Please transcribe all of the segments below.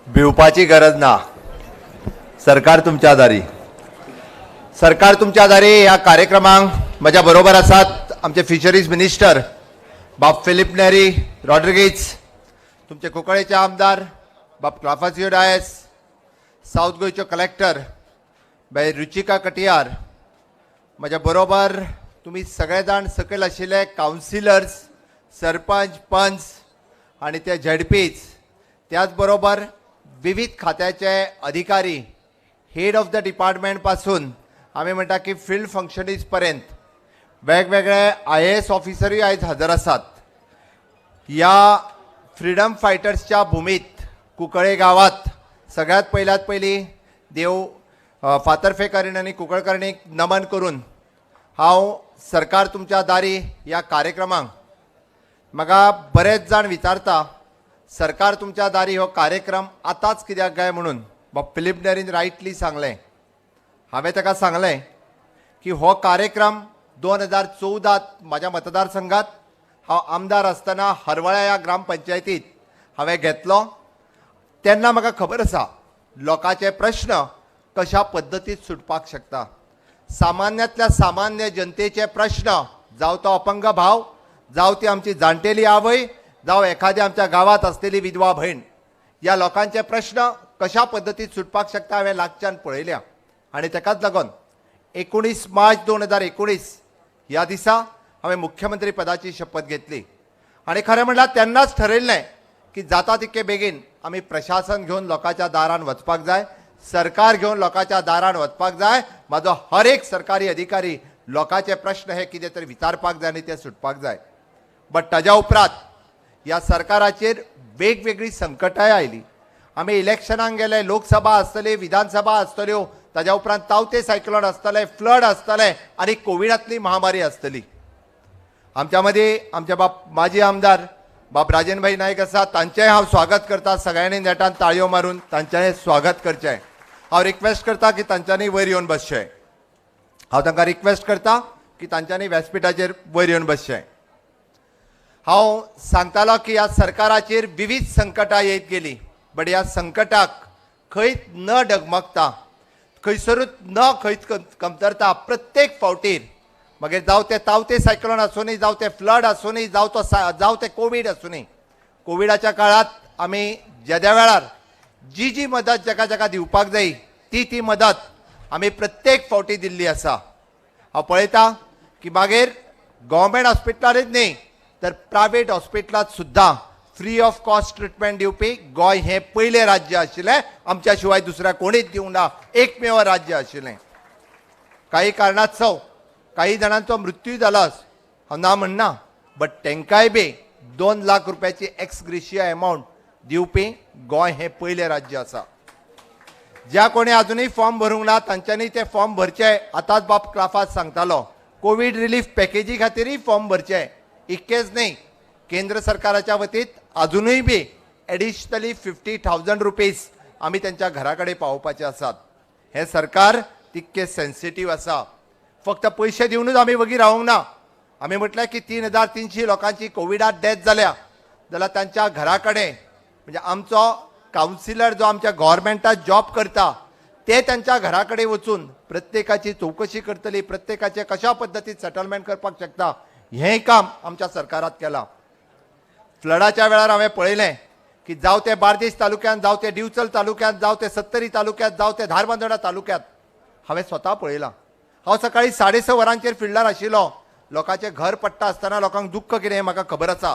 भिवपाची गरज ना. सरकार तुमच्या दारी, सरकार तुमच्या दारी. ह्या कार्यक्रमांक म्हज्या बरोबर आसात आमचे फिशरीज मिनिस्टर बाब फिलीप नेरी रॉड्रिगीज, तुमचे कुंकळेचे आमदार बाब क्लाफासियो डायस, साऊथ गोंयच्यो कलेक्टर बाई रुचिका कटियार, म्हज्या बरोबर तुमी सगळे जाण सकयल आशिल्ले कावन्सिलर्स, सरपंच, पंच आनी ते झेडपीच, त्याच बरोबर विविध खात्याचे अधिकारी, हेड ऑफ the department पासून आमी म्हणटा की फिल्ड फंक्शनरीज पर्यंत वेगवेगळे आयएएस ऑफिसरूय आयज हजर आसात. ह्या फ्रिडम फायटर्सच्या भुमीत कुंकळे गांवात सगळ्यात पयल्यात पयलीं देव फातर्फेकारीण आनी कुंकळकारणीक नमन करून हांव सरकार तुमच्या दारी ह्या कार्यक्रमाक. म्हाका बरेच जाण विचारता, सरकार तुमच्या दारी हो कार्यक्रम आतांच कित्याक काय म्हणून. बाब फिलीप नेरीन रायटली सांगलें. हांवें ताका सांगलें की हो कार्यक्रम 2014त म्हाज्या मतदारसंघात हांव आमदार आसतना हरवळ्या ह्या ग्रामपंचायतीत हांवें घेतलो. तेन्ना म्हाका खबर आसा लोकांचे प्रश्न कशा पद्दतीत सुटपाक शकता. सामान्यांतल्या सामान्य जनतेचे प्रश्न, जावं तो अपंग भाव, जावं ती आमची जाणटेली आवय, जावं एखादी आमच्या गांवांत आसलेली विधवा भयण, ह्या लोकांचे प्रश्न कशा पद्दतीत सुटपाक शकता हांवें लागच्यान पळयल्या. आनी ताकाच लागून 19 मार्च 2019 ह्या दिसा हांवें मुख्यमंत्री पदाची शपथ घेतली. आनी खरें म्हणल्यार तेन्नाच ठरयल्लें की जाता तितके बेगीन आमी प्रशासन घेवन लोकांच्या दारान वचपाक जाय, सरकार घेवन लोकांच्या दारान वचपाक जाय. म्हाजो हर एक सरकारी अधिकारी लोकांचे प्रश्न हे कितें तरी विचारपाक जाय आनी ते सुटपाक जाय. बट ताज्या उपरांत ह्या सरकाराचेर वेगवेगळीं संकटाय आयली. आमी इलेक्शनाक गेले, लोकसभा आसतली, विधानसभा आसतल्यो, ताज्या उपरांत तावते सायक्लोन आसतले, फ्लड आसतले आनी कोविडांतली महामारी आसतली. आमच्या मदीं आमचे बाब माजी आमदार बाब राजेंद्रभाई नायक आसा, तांचेंय हांव स्वागत करता. सगळ्यांनी नेटान ताळयो मारून तांचें स्वागत करचें. हांव रिक्वेस्ट करता की तांच्यांनी वयर येवन बसचें. हांव तांकां रिक्वेस्ट करता की तांच्यांनी व्यासपिठाचेर वयर येवन बसचें. हांव सांगतालो की ह्या सरकाराचेर विविध संकटां येत गेली, बट ह्या संकटाक खंयच न डगमगता, खंयसरूच न खंयच कमतरता, प्रत्येक फावटीर मागीर जावं ते तावते सायक्लोन आसूनी, जावं ते फ्लड आसूनी, जावं ते कोवीड आसूनी. कोविडाच्या काळात आमी जेद्या वेळार जी जी मदत जाका जाका दिवपाक जाय ती ती मदत आमी प्रत्येक फावटी दिल्ली आसा. हांव पळयता की मागीर गव्हर्मेंट हॉस्पिटलानूच न्ही तर प्रायवेट हॉस्पिटलांत सुद्दां फ्री ऑफ कॉस्ट ट्रिटमेंट दिवपी गोंय हें पयलें राज्य आशिल्लें. आमच्या शिवाय दुसऱ्या कोणीच दिवंक ना, एकमेव राज्य आशिल्लें. काही कारणास्तव काही जाणांचो मृत्यू जालाच, हांव ना म्हणना, बट तांकांय बी 2 लाख रुपयाची एक्स ग्रेशिया एमावंट दिवपी गोंय हें पयलें राज्य आसा. ज्या कोणी अजुनूय फॉर्म भरूंक ना तांच्यांनी ते फॉर्म भरचे. आतांच बाब क्लाफास सांगतालो, कोवीड रिलीफ पॅकेजी खातीरय फॉर्म भरचे. इतकेच न्ही, केंद्र सरकाराच्या वतीत अजुनूय बी एडिशनली 50,000 रुपीज आमी त्यांच्या घरा कडेन पावोवपाचे आसात. हें सरकार तितकें सेन्सिटीव आसा. फक्त पयशे दिवनूच आमी वगी रावंक ना. आमी म्हटलें की 3300 लोकांची कोविडात डेथ जाल्या जाल्यार तांच्या घरा कडेन, म्हणजे आमचो कावन्सिलर जो आमच्या गव्हर्मेंटात जॉब करता ते तांच्या घरा कडेन वचून प्रत्येकाची चवकशी करतली, प्रत्येकाचे कशा पद्दतीन सेटलमेंट करपाक शकता हेंय काम आमच्या सरकारात केलां. फ्लडाच्या वेळार हांवें पळयलें की जावं ते बार्देश तालुक्यांत, जावं ते दिवचल तालुक्यांत, जावं ते सत्तरी तालुक्यांत, जावं ते धारबांदोडा तालुक्यांत हांवें स्वता पळयलां. हांव सकाळी 6:30 वरांचेर फिल्डार आशिल्लो. लोकांचें घर पडटा आसतना लोकांक दुख्ख कितें हें म्हाका खबर आसा.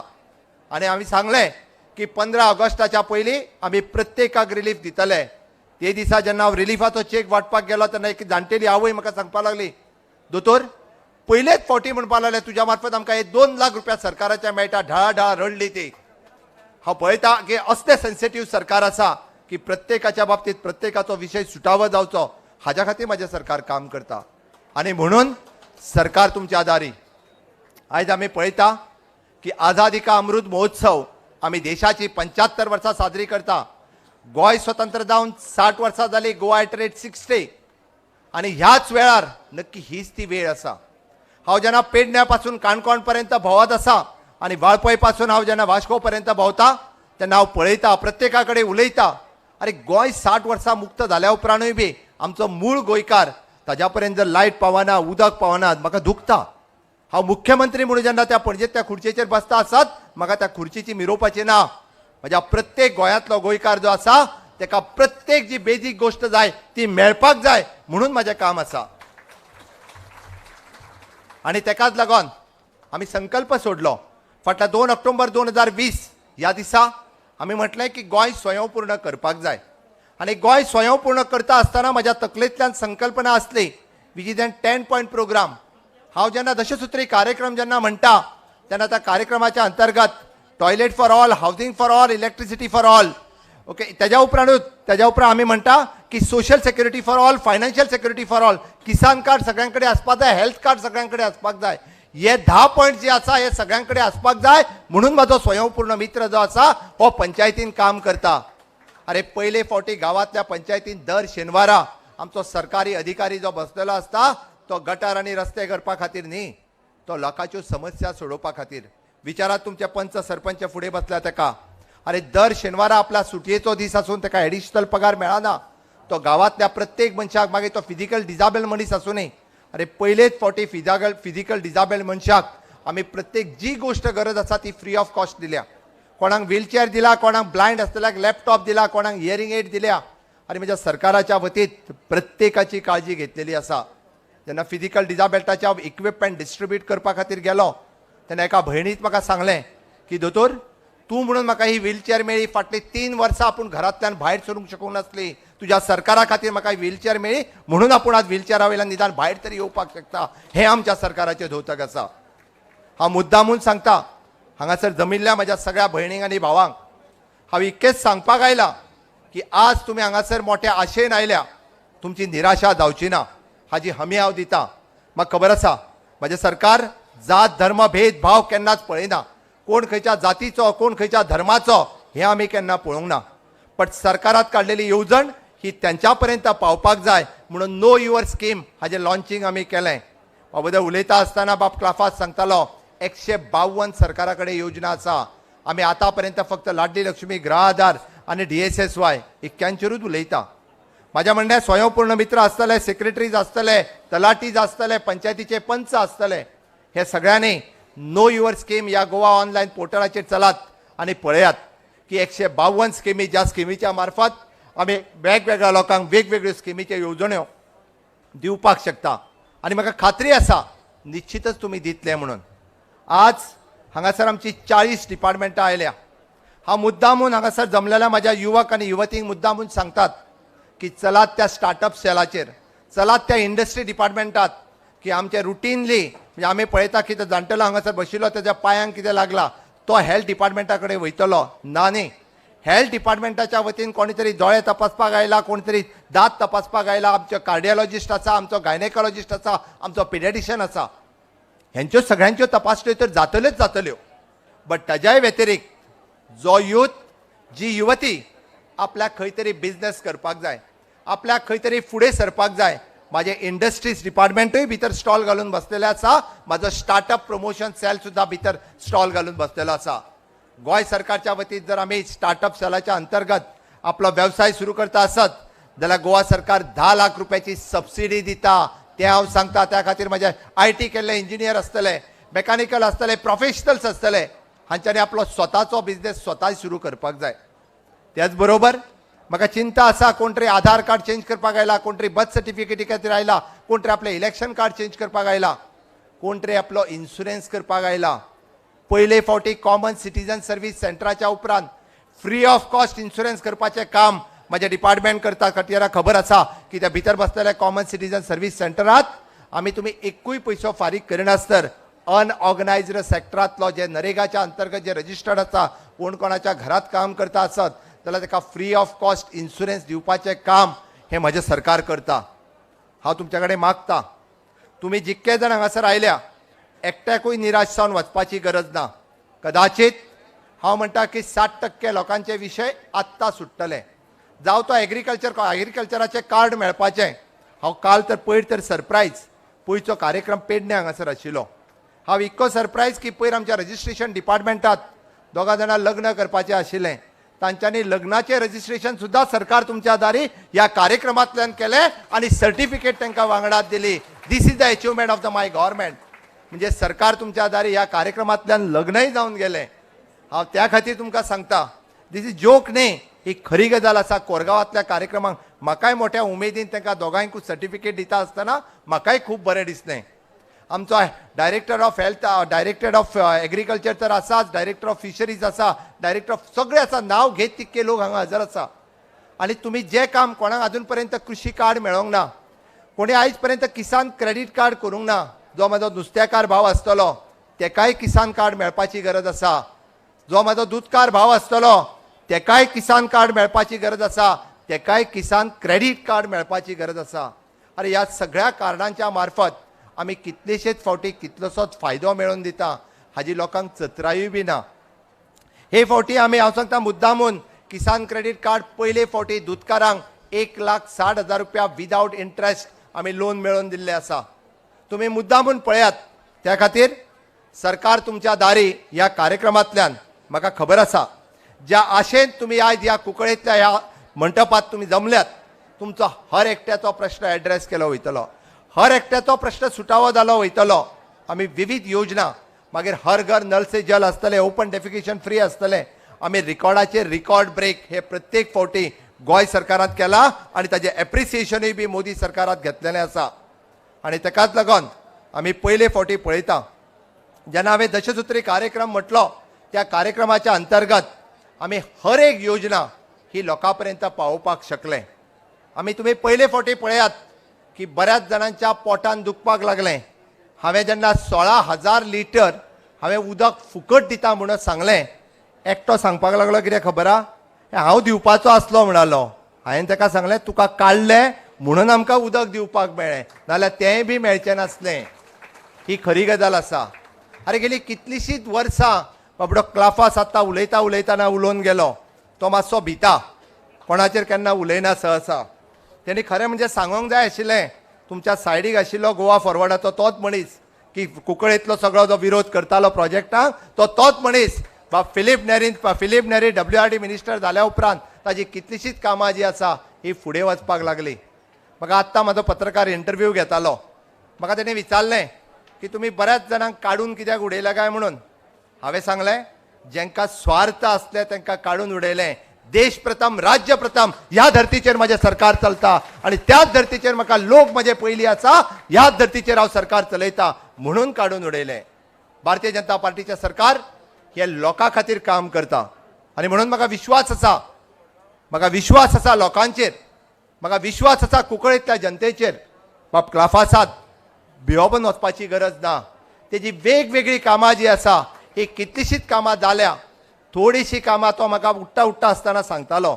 आनी आमी सांगलें की 15 ऑगस्टाच्या पयलीं आमी प्रत्येकाक रिलीफ दितले. ते दिसा जेन्ना हांव रिलिफाचो चेक वांटपाक गेलो तेन्ना एक जाणटेली आवय म्हाका सांगपाक लागली, दोतोर, पयलेच फावटी म्हणपाक लागले तुज्या मार्फत आमकां हे 2 लाख रुपया सरकाराचे मेळटा. ढळा ढळा रडली ती. हांव पळयता की असलें सेन्सिटीव सरकार आसा की प्रत्येकाच्या बाबतीत प्रत्येकाचो विशय सुटावो जावचो हाज्या खातीर म्हाजें सरकार काम करता. आनी म्हणून सरकार तुमच्या दारी. आयज आमी पळयता की आझादी का अमृत महोत्सव आमी देशाची 75 वर्सां साजरी करता. गोंय स्वतंत्र जावन 60 वर्सां जाली, गोवा एट रेट 60. आनी ह्याच वेळार नक्की हीच ती वेळ आसा. हांव जेन्ना पेडण्या पासून काणकोण पर्यंत भोंवत आसा आनी वाळपय पासून हांव जेन्ना वास्को पर्यंत भोंवता तेन्ना हांव पळयता, प्रत्येका कडेन उलयता. अरे गोंय 60 वर्सां मुक्त जाल्या उपरांतूय बी आमचो मूळ गोंयकार ताज्या पर्यंत जर लायट पावना, उदक पावना, म्हाका दुखता. हांव मुख्यमंत्री म्हणून जेन्ना त्या पणजेंत त्या खुर्चेचेर बसता आसत म्हाका त्या खुर्चीची मिरोवपाची ना. म्हज्या प्रत्येक गोंयांतलो गोंयकार जो आसा तेका प्रत्येक जी बेजीक गोश्ट जाय ती मेळपाक जाय म्हणून म्हाजें काम आसा. आनी तेकाच लागून आमी संकल्प सोडलो. फाटल्या 2 ऑक्टोबर 2020 ह्या दिसा आमी म्हटलें की गोंय स्वयंपूर्ण करपाक जाय. आनी गोंय स्वयंपूर्ण करता आसतना म्हज्या तकलेंतल्यान संकल्पना आसली which is an 10 point programme. हांव जेन्ना दशसूत्री कार्यक्रम जेन्ना म्हणटा तेन्ना त्या कार्यक्रमाच्या अंतर्गत toilet for all, housing for all, electricity for all, okay. तेज्या उपरांतूच तेज्या उपरांत आमी म्हणटा की social security for all, financial security for all, Kisan card सगळ्यां कडेन आसपाक जाय, हेल्थ कार्ड सगळ्यां कडेन आसपाक जाय. हे 10 पॉयंट जे आसा हे सगळ्यां कडेन आसपाक जाय म्हणून म्हाजो स्वयंपूर्ण मित्र जो आसा हो पंचायतीन काम करता. अरे पयले फावटी गांवांतल्या पंचायतीन दर शेनवारा आमचो सरकारी अधिकारी जो बसलेलो आसता तो गटार आनी रस्ते करपा खातीर न्ही, तो लोकांच्यो समस्या सोडोवपा खातीर. विचारात तुमचे पंच सरपंच फुडें बसल्या तेका. अरे दर शेनवारा आपल्या सुटयेचो दीस आसून तेका एडिशनल पगार मेळना, तो गांवांतल्या प्रत्येक मनशाक, मागीर तो फिजिकल डिजाबल मनीस आसूं न्ही, अरे पयलेच फावटी फिजिकल डिजाबल मनशाक आमी प्रत्येक जी गोश्ट गरज आसा ती फ्री ऑफ कॉस्ट दिल्या. कोणाक व्हीलचेअर दिला, कोणाक ब्लायंड आसतल्याक लॅपटॉप दिला, कोणाक हियरींग एड दिल्या. आनी म्हज्या सरकाराच्या वतीन प्रत्येकाची काळजी घेतलेली आसा. जेन्ना फिजिकल डिजाबेल्टाच्या इक्विपमेंट डिस्ट्रिब्यूट करपा खातीर गेलो तेन्ना एका भयणीत म्हाका सांगलें की दोतोर तूं म्हणून म्हाका ही व्हीलचेअर मेळ्ळी, फाटलीं 3 वर्सां आपूण घरांतल्यान भायर सरूंक शकूंक नासली, तुज्या सरकारा खातीर म्हाका व्हीलचेअर मेळ्ळी म्हणून आपूण आज व्हीलचेअरा वयल्यान निदान भायर तरी येवपाक शकता. हें आमच्या सरकाराचें धोतक आसा. हांव मुद्दामून सांगता हांगासर जमिल्ल्या म्हज्या सगळ्या भयणींक आनी भावांक हांव इतकेंच सांगपाक आयलां की आज तुमी हांगासर मोठ्या आशेन आयल्या, तुमची निराशा जावची ना हाजी हमी हांव दिता. म्हाका खबर आसा म्हजें सरकार जात धर्म भेदभाव केन्नाच पळयना, कोण खंयच्या जातीचो कोण खंयच्या धर्माचो हें आमी केन्ना पळोवंक ना. बट सरकारात काडलेली येवजण ही त्यांच्या पर्यंत पावपाक जाय म्हणून नो your scheme हाजें लॉन्चिंग आमी केलें. बाबा उलयता आसतना बाब क्लाफास सांगतालो 152 सरकारा कडेन योजना आसा. आमी आतां पर्यंत फक्त लाडली लक्ष्मी, गृह आधार आनी DSSY इतक्यांचेरूच उलयता. म्हाज्या म्हणणें स्वयंपूर्ण मित्र आसतले, सेक्रेटरीज आसतले, तलाटीज आसतले, पंचायतीचे पंच आसतले, हे सगळ्यांनी नो your scheme ह्या गोवा ऑनलायन पोर्टलाचेर चलात आनी पळयात की 152 स्किमी, ज्या स्किमीच्या मार्फत आमी वेगवेगळ्या लोकांक वेगवेगळ्यो स्किमीच्यो येवजण्यो दिवपाक शकता. आनी म्हाका खात्री आसा निश्चितच तुमी दितले म्हणून. आज हांगासर आमची 40 डिपार्टमेंटां आयल्या. हांव मुद्दामून हांगासर जमलेल्या म्हाज्या युवक आनी युवतींक मुद्दामून सांगतात की चलात त्या स्टार्टअप सेलाचेर, चलात त्या इंडस्ट्री डिपार्टमेंटात की आमचे रुटीनली म्हणजे आमी पळयता की तो जाणटेलो हांगासर बशिल्लो तेज्या पांयांक कितें लागला तो हेल्थ डिपार्टमेंटा कडेन वयतलो ना न्ही. हेल्थ डिपार्टमेंटाच्या वतीन कोणी तरी दोळे तपासपाक आयला, कोण तरी दांत तपासपाक आयला, आमचो कार्डियोलॉजिस्ट आसा, आमचो गायनेकॉलॉजिस्ट आसा, आमचो पिडियाट्रिशियन आसा, हेंच्यो सगळ्यांच्यो तपासण्यो तर जातल्योच जातल्यो. बट ताज्याय व्यतिरिक्त जो यूथ जी युवती आपल्याक खंय तरी बिजनेस करपाक जाय, आपल्याक खंय तरी फुडें सरपाक जाय, म्हाजें इंडस्ट्रीज डिपार्टमेंटूय भितर स्टॉल घालून बसलेलें आसा, म्हाजो स्टार्टअप प्रमोशन सेल सुद्दां भितर स्टॉल घालून बसलेलो आसा. गोंय सरकारच्या वतीन जर आमी स्टार्टअप सेलाच्या अंतर्गत आपलो वेवसाय सुरू करता आसत जाल्यार गोवा सरकार 10 लाख रुपयाची सबसिडी दिता तें हांव सांगता. त्या खातीर म्हजे IT केल्ले इंजिनियर आसतले, मेकॅनिकल आसतले, प्रोफेशनल्स आसतले, हांच्यांनी आपलो स्वताचो बिजनेस स्वता सुरू करपाक जाय. त्याच बरोबर म्हाका चिंता आसा कोण तरी आधार कार्ड चेंज करपाक आयला, कोण तरी बर्थ सर्टिफिकेटी खातीर आयला, कोण तरी आपलें इलेक्शन कार्ड चेंज करपाक आयला, कोण तरी आपलो इन्शुरन्स करपाक आयला. पयले फावटी कॉमन सिटीजन सर्वीस सेंटराच्या उपरांत फ्री ऑफ कॉस्ट इन्शुरन्स करपाचें काम म्हाजें डिपार्टमेंट करता. खटयरा खबर आसा की त्या भितर बसलेल्या कॉमन सिटीजन सर्वीस सेंटरात आमी तुमी एकूय पयसो फारीक करिनासतर अनऑर्गनायज्ड सेक्टरांतलो जे नरेगाच्या अंतर्गत जे रजिस्टर्ड आसा, कोण कोणाच्या घरात काम करता आसत जाल्यार ताका फ्री ऑफ कॉस्ट इन्शुरन्स दिवपाचें काम हें म्हजें सरकार करता. हांव तुमच्या कडेन मागता, तुमी जितके जाण हांगासर आयल्या एकट्याकूय निराश जावन वचपाची गरज ना. कदाचित हांव म्हणटा की 60% लोकांचे विशय आत्तां सुट्टले. जावं तो एग्रीकल्चराचें कार्ड मेळपाचें. हांव काल तर पयर तर सरप्रायज पयरचो कार्यक्रम पेडणे हांगासर आशिल्लो. हांव इतको सरप्रायज की पयर आमच्या रजिस्ट्रेशन डिपार्टमेंटात दोगां जाणां लग्न करपाचें आशिल्लें, तांच्यांनी लग्नाचें रजिस्ट्रेशन सुद्दां सरकार तुमच्या दारी ह्या कार्यक्रमांतल्यान केलें आनी सर्टिफिकेट तांकां वांगडात दिली. This is the achievement of the my government. म्हणजे सरकार तुमच्या दारी ह्या कार्यक्रमांतल्यान लग्नय जावन गेलें. हांव त्या खातीर तुमकां सांगता, this is joke न्ही, ही खरी गजाल आसा. कोरगांवांतल्या कार्यक्रमाक म्हाकाय मोठ्या उमेदीन तांकां दोगांयकूय सर्टिफिकेट दिता आसतना म्हाकाय खूब बरें दिसलें. आमचो director of health, director of agriculture तर आसाच, डायरेक्टर ऑफ फिशरीज आसा, डायरेक्टर ऑफ सगळे आसा, नांव घेत तितके लोक हांगा हजर आसा. आनी तुमी जें काम कोणाक अजून पर्यंत कृशी कार्ड मेळोंक ना, कोणी आयज पर्यंत किसान क्रेडीट कार्ड करूंक ना, जो म्हाजो नुस्तेकार भाव आसतलो तेकाय किसान कार्ड मेळपाची गरज आसा, जो म्हाजो दुदकार भाव आसतलो तेकाय किसान कार्ड मेळपाची गरज आसा, तेकाय किसान क्रेडीट कार्ड मेळपाची गरज आसा. आनी ह्या सगळ्या कार्डांच्या मार्फत आमी कितलेशेच फावटी कितलोसोच फायदो मेळोवन दिता हाजी लोकांक चत्रायूय बी ना. हे फावटी आमी, हांव सांगता मुद्दामून, किसान क्रेडीट कार्ड पयले फावटी दुदकारांक 1,60,000 रुपया विदावट इंट्रस्ट आमी लोन मेळोवन दिल्लें आसा. तुमी मुद्दामून पळयात. त्या खातीर सरकार तुमच्या दारी ह्या कार्यक्रमांतल्यान म्हाका खबर आसा, ज्या आशेन तुमी आयज ह्या कुंकळेंतल्या ह्या मंटपात तुमी जमल्यात, तुमचो हर एकट्याचो प्रश्न एड्रेस केलो वयतलो, हर एकट्याचो प्रश्न सुटावो जालो वयतलो. आमी विविध योजना, मागीर हर घर नल से जल आसतलें, ओपन डेफिकेशन फ्री आसतलें. आमी रिकॉर्डाचेर रिकॉर्ड ब्रेक हे प्रत्येक फावटी गोंय सरकारांत केला आनी ताजें एप्रिसिएशनूय बी मोदी सरकारांत घेतलेलें आसा. आनी ताकाच लागून आमी पयले फावटी पळयता, जेन्ना हांवें दशसुत्री कार्यक्रम म्हटलो, त्या कार्यक्रमाच्या अंतर्गत आमी हर एक योजना ही लोकां पर्यंत पावोवपाक शकले. आमी तुमी पयले फावटी पळयात की बऱ्याच जाणांच्या पोटान दुखपाक लागलें. हांवें जेन्ना 16,000 लिटर हांवें उदक फुकट दिता म्हणून सांगलें, एकटो सांगपाक लागलो, कितें खबर आहा, हांव दिवपाचो आसलो म्हणालो. हांवें ताका सांगलें, तुका काडलें म्हणून आमकां उदक दिवपाक मेळ्ळें, नाल्यार तेंय बी मेळचें नासलें. ही खरी गजाल आसा. आरे, गेली कितलींशींच वर्सां बाबडो क्लाफास आतां उलयता उलयतना उलोवन गेलो. तो मातसो भिता, कोणाचेर केन्ना उलयना सहसा. तेणी खरें म्हणजे सांगोंक जाय आशिल्लें, तुमच्या सायडीक आशिल्लो गोवा फॉरवर्डाचो तोच मनीस की कुंकळेंतलो सगळो जो विरोध करतालो प्रोजेक्टाक तो तोच मनीस बाब फिलीप नेरीन. फिलीप नेरी WRD minister जाल्या उपरांत ताजी कितलीशींच कामां जी आसा ही फुडें वचपाक लागली. म्हाका आत्तां म्हाजो पत्रकार इंटरव्यू घेतालो, म्हाका तेणें विचारलें की तुमी बऱ्याच जाणांक काडून कित्याक उडयला काय म्हणून. हांवें सांगलें, जेंकां स्वार्थ आसले तांकां काडून उडयलें. देश प्रथम, राज्य प्रथम ह्या धर्तीचेर म्हजें सरकार चलता आनी त्याच धर्तीचेर म्हाका लोक म्हजे पयलीं आसा, ह्याच धर्तीचेर हांव सरकार चलयता म्हणून काडून उडयलें. भारतीय जनता पार्टीचें सरकार हे लोकां खातीर काम करता आनी म्हणून म्हाका विश्वास आसा, म्हाका विश्वास आसा लोकांचेर, म्हाका विश्वास आसा कुंकळेंतल्या जनतेचेर. बाब क्लाफासात भियोवन वचपाची गरज ना. तेजी वेगवेगळी कामां जी आसा ही कितलीशींच कामां जाल्या. थोडीशीं कामां तो म्हाका उठ्ठा उठ्ठा आसतना सांगतालो,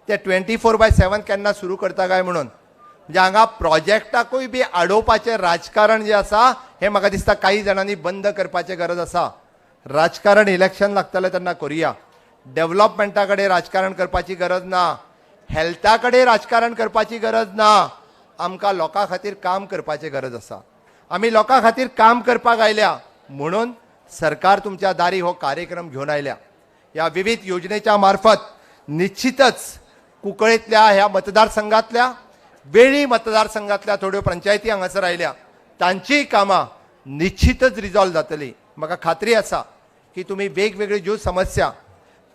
ते 24/7 केन्ना सुरू करता काय म्हणून. म्हणजे हांगा प्रोजेक्टाकूय बी आडोवपाचें राजकारण जें आसा हें म्हाका दिसता काही जाणांनी बंद करपाचें गरज आसा. राजकारण इलेक्शन लागतलें तेन्ना करुया. डेव्हलपमेंटा कडेन राजकारण करपाची गरज ना, हेल्था कडेन राजकारण करपाची गरज ना. आमकां लोकां खातीर काम करपाची गरज आसा. आमी लोकां खातीर काम करपाक आयल्या म्हणून सरकार तुमच्या दारी हो कार्यक्रम घेवन आयल्या. ह्या विविध योजनेच्या मार्फत निश्चितच कुंकळेंतल्या ह्या मतदारसंघातल्या, वेळी मतदारसंघातल्या थोड्यो पंचायती हांगासर आयल्या, तांचीय कामां निश्चितच रिजॉल्व जातली. म्हाका खात्री आसा की तुमी वेगवेगळ्यो ज्यो समस्या,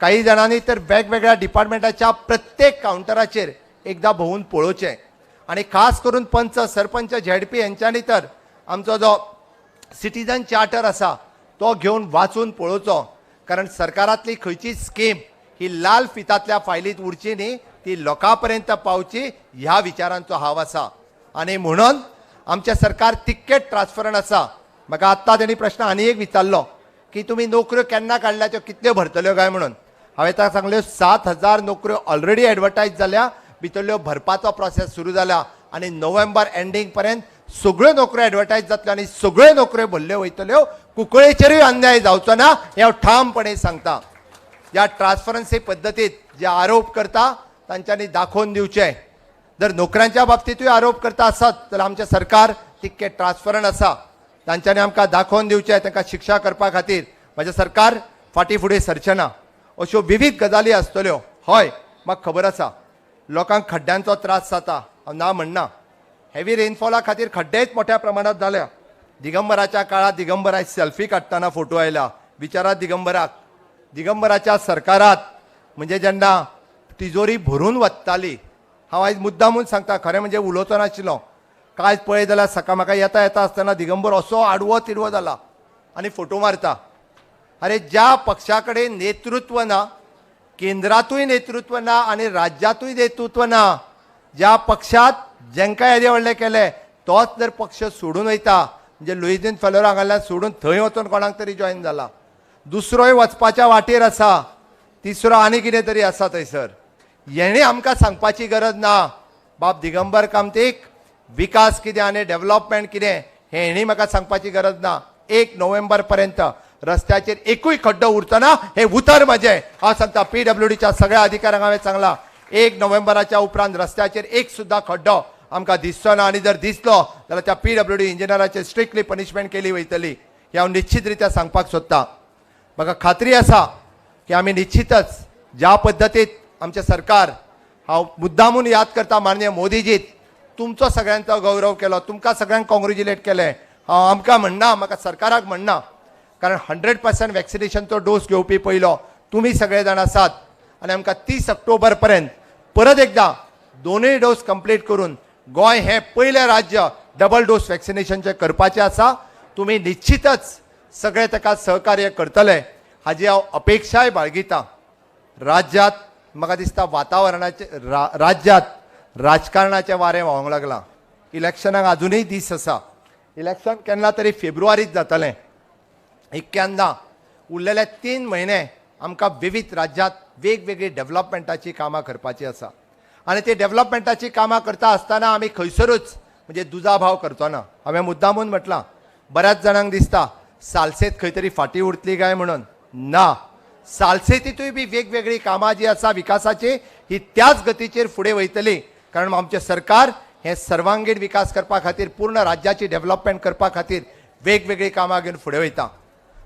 काही जाणांनी तर वेगवेगळ्या डिपार्टमेंटाच्या प्रत्येक कावंटराचेर एकदां भोंवून पळोवचें आनी खास करून पंच, सरपंच, झेडपी हेंच्यांनी तर आमचो जो सिटीजन चार्टर आसा तो घेवन वाचून पळोवचो, कारण सरकारांतली खंयचीच स्कीम ही लाल फितांतल्या फायलींत उरची न्ही, ती लोकां पर्यंत पावची ह्या विचारांचो हाव आसा. आनी म्हणून आमचें सरकार तितकेंच ट्रान्सपरंट आसा. म्हाका आत्तां तेणी प्रश्न आनी एक विचारलो की तुमी नोकऱ्यो केन्ना काडल्या, त्यो कितल्यो भरतल्यो काय म्हणून. हांवें ताका सांगल्यो, 7,000 नोकऱ्यो ऑलरेडी एडवर्टायज जाल्या, भितरल्यो भरपाचो प्रोसेस सुरू जाला आनी नोव्हेंबर एंडींग पर्यंत सगळ्यो नोकऱ्यो एडवर्टायज जातल्यो आनी सगळ्यो नोकऱ्यो भरल्यो वयतल्यो. कुंकळेचेरूय अन्याय जावचो ना हें हांव ठामपणे सांगता. ह्या ट्रान्सपरन्सी पद्दतीत जे आरोप करता तांच्यांनी दाखोवन दिवचे. जर नोकऱ्यांच्या बाबतींतूय आरोप करता आसत जाल्यार आमचें सरकार तितकें ट्रान्सपरंट आसा, तांच्यांनी आमकां दाखोवन दिवचें. तांकां शिक्षा करपा खातीर म्हजें सरकार फाटीं फुडें सरचें ना. अश्यो विविध गजाली आसतल्यो. हय, म्हाका खबर आसा लोकांक खड्ड्यांचो त्रास जाता, हांव ना म्हणना. हेवी रेनफॉला खातीर खड्डेच मोठ्या प्रमाणात जाल्या. दिगंबराच्या काळात दिगंबर आयज सेल्फी काडटना फोटो आयला. विचारात दिगंबराक. दिगंबराच्या सरकारात म्हणजे जेन्ना तिजोरी भरून वत्ताली, हांव आयज मुद्दामून सांगता, खरें म्हणजे उलोवचो नाशिल्लो. कांय पळय जाल्यार सकाळ म्हाका येता येता आसतना दिगंबर असो आडवो तिडवो जाला आनी फोटो मारता. अरे, ज्या पक्षा कडेन नेतृत्व ना, केंद्रातूय नेतृत्व ना आनी राज्यातूय नेतृत्व ना, ज्या पक्षात जेंकां येदे व्हडले केले तोच जर पक्ष सोडून वयता, म्हणजे लुईझीन फेलेरो हांगासरल्यान सोडून थंय वचून कोणाक तरी जॉयन जाला, दुसरोय वचपाच्या वाटेर आसा, तिसरो आनी कितें तरी आसा थंयसर. हेणे आमकां सांगपाची गरज ना. बाब दिगंबर कामतीक विकास कितें आनी डेव्हलपमेंट कितें हें हेणी म्हाका सांगपाची गरज ना. 1 नोव्हेंबर पर्यंत रस्त्याचेर एकूय खड्डो उरचो ना हें उतर म्हजें. हांव सांगता, पीडब्ल्यूडीच्या सगळ्या अधिकाऱ्यांक हांवें सांगलां, 1 नोव्हेंबराच्या उपरांत रस्त्याचेर एक सुद्दां खड्डो आमकां दिसचो ना आनी जर दिसलो जाल्यार त्या पीडब्ल्यूडी इंजिनियराचेर स्ट्रिक्टली पनिशमेंट केली वयतली, हें हांव निश्चित रित्या सांगपाक सोदतां. म्हाका खात्री आसा की आमी निश्चितच ज्या पद्दतीत आमचें सरकार, हांव मुद्दामून याद करता माननीय मोदीजीत, तुमचो सगळ्यांचो गौरव केलो, तुमकां सगळ्यांक कॉंग्रेच्युलेट केलें. हांव आमकां म्हणना, म्हाका सरकाराक म्हणना, कारण 100% वॅक्सिनेशनचो डोस घेवपी पयलो तुमी सगळे जाण आसात आनी आमकां 30 ऑक्टोबर पर्यंत परत एकदां दोनूय डोस कंप्लीट करून गोंय हें पयलें राज्य डबल डोस वॅक्सिनेशनचें करपाचें आसा. तुमी निश्चितच सगळे ताका सहकार्य करतले हाजी हांव अपेक्षाय बाळगितां. राज्यांत म्हाका दिसता वातावरणाचे राज्यांत राजकारणाचें वारें व्हांवंक लागलां. इलेक्शनाक आजुनूय दीस आसा. इलेक्शन केन्ना तरी फेब्रुवारीत जातलें. इतक्यान उरलेले 3 म्हयने आमकां विविध राज्यांत वेगवेगळी डेव्हलपमेंटाची कामां करपाची आसा आनी ती डेव्हलपमेंटाची कामां करता आसतना आमी खंयसरूच म्हणजे दुजाभाव करचो ना. हांवें मुद्दामून म्हटलां, बऱ्याच जाणांक दिसता सालसेत खंय तरी फाटीं उरतली काय म्हणून. ना, सालसेतीतूय बी वेगवेगळी कामां जी आसा विकासाची ही त्याच गतीचेर फुडें वयतली, कारण आमचें सरकार हें सर्वांगीण विकास करपा खातीर, पूर्ण राज्याची डेव्हलपमेंट करपा खातीर वेगवेगळी कामां घेवन फुडें वयता.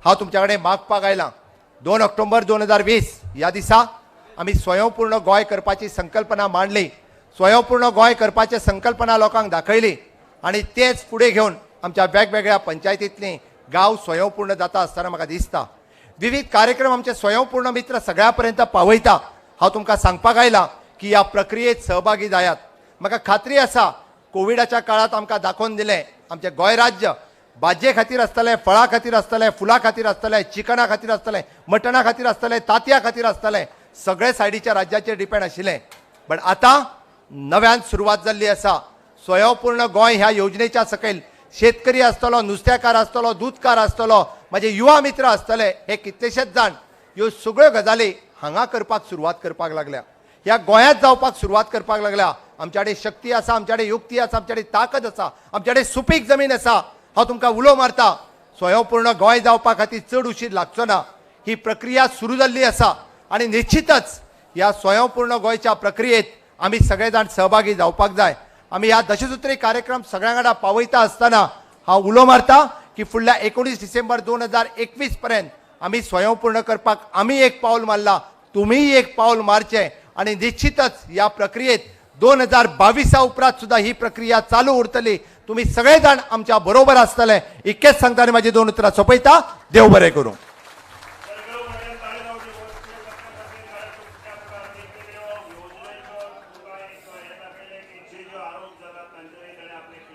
हांव तुमच्या कडेन मागपाक आयलां, 2 ऑक्टोबर 2020 ह्या दिसा आमी स्वयंपूर्ण गोंय करपाची संकल्पना मांडली, स्वयंपूर्ण गोंय करपाची संकल्पना लोकांक दाखयली आनी तेच फुडें घेवन आमच्या वेगवेगळ्या पंचायतींतली गांव स्वयंपूर्ण जाता आसतना म्हाका दिसता विविध कार्यक्रम आमचे स्वयंपूर्ण मित्र सगळ्या पर्यंत पावयता. हांव तुमकां सांगपाक आयलां की ह्या प्रक्रियेत सहभागी जायात. म्हाका खात्री आसा कोविडाच्या काळात आमकां दाखोवन दिलें आमचें गोंय राज्य भाजये खातीर आसतलें, फळां खातीर आसतलें, फुलां खातीर आसतलें, चिकना खातीर आसतलें, मटणा खातीर आसतलें, तांतयां खातीर आसतलें, सगळे सायडीच्या राज्याचेर डिपेंड आशिल्लें. बट आतां नव्यान सुरवात जाल्ली आसा. स्वयंपूर्ण गोंय ह्या योजनेच्या सकयल शेतकरी आसतलो, नुस्त्याकार आसतलो, दूदकार आसतलो, म्हाजे युवा मित्र आसतले, हे कितलेशेच जाण ह्यो सगळ्यो गजाली हांगा करपाक सुरवात करपाक लागल्या, ह्या गोंयांत जावपाक सुरवात करपाक लागल्या. आमच्या कडेन शक्ती आसा, आमच्या कडेन युक्ती आसा, आमच्या कडेन ताकद आसा, आमच्या कडेन सुपीक जमीन आसा. हांव तुमकां उलो मारता, स्वयंपूर्ण गोंय जावपा खातीर चड उशीर लागचो ना. ही प्रक्रिया सुरू जाल्ली आसा आनी निश्चितच ह्या स्वयंपूर्ण गोंयच्या प्रक्रियेत आमी सगळे जाण सहभागी जावपाक जाय. आमी ह्या दशसूत्री कार्यक्रम सगळ्यां वांगडा पावयता आसतना हांव उलो मारता की फुडल्या 19 डिसेंबर 2021 पर्यंत आमी स्वयंपूर्ण करपाक आमी एक पावल मारला, तुमीय एक पावल मारचें आनी निश्चितच ह्या प्रक्रियेत 2022 उपरांत सुद्दां ही प्रक्रिया चालू उरतली. तुमी सगळे जाण आमच्या बरोबर आसतले इतकेंच सांगता आनी म्हाजी 2 उतरां सोंपयता. देव बरें करूं.